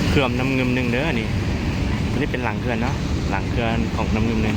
เขื่อนน้ำเงิมหนึ่งเด้อนี่ ตัวนี้เป็นหลังเขื่อนเนาะ หลังเขื่อนของน้ำเงิมหนึ่ง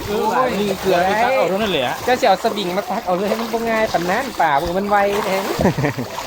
Ua li kuv tab tom ua li no lawm, koj tsis ua xab vim mas tab tom ua li no, mas nws puas nqaij pab nab pas, ua li no mas nws nqaij heev.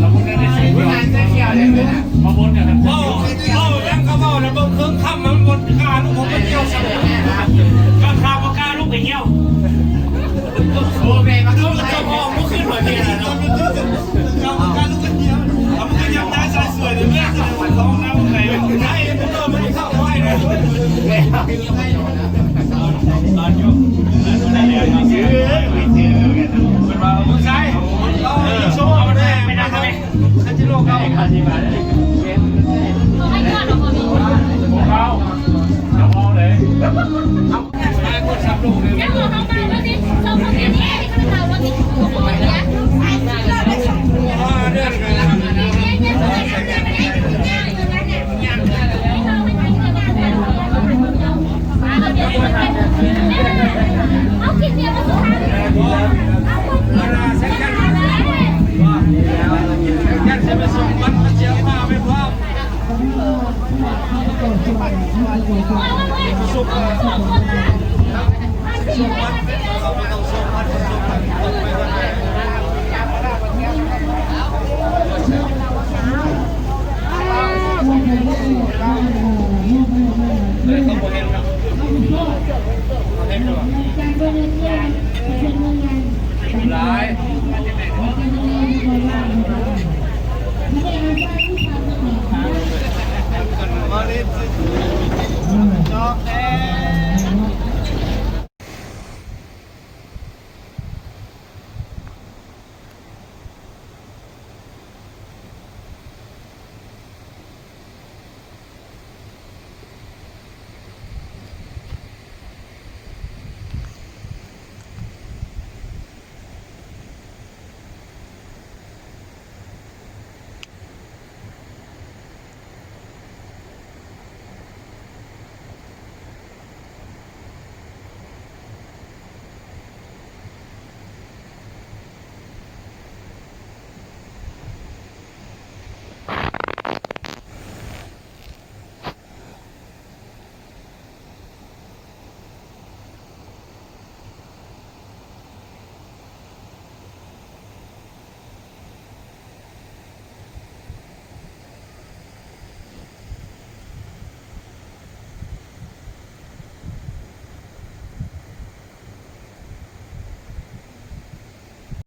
Ua, ua, yeej koj ua lawm, mus khwv kham mas mus kha lub hauv koj nyiaj, koj kha mus kha lub pem nyiaj. Mus khwv lub pem nyiaj, mus khwv nyiaj, mus khwv nyiaj, mus khwv nyiaj, mus khwv nyiaj.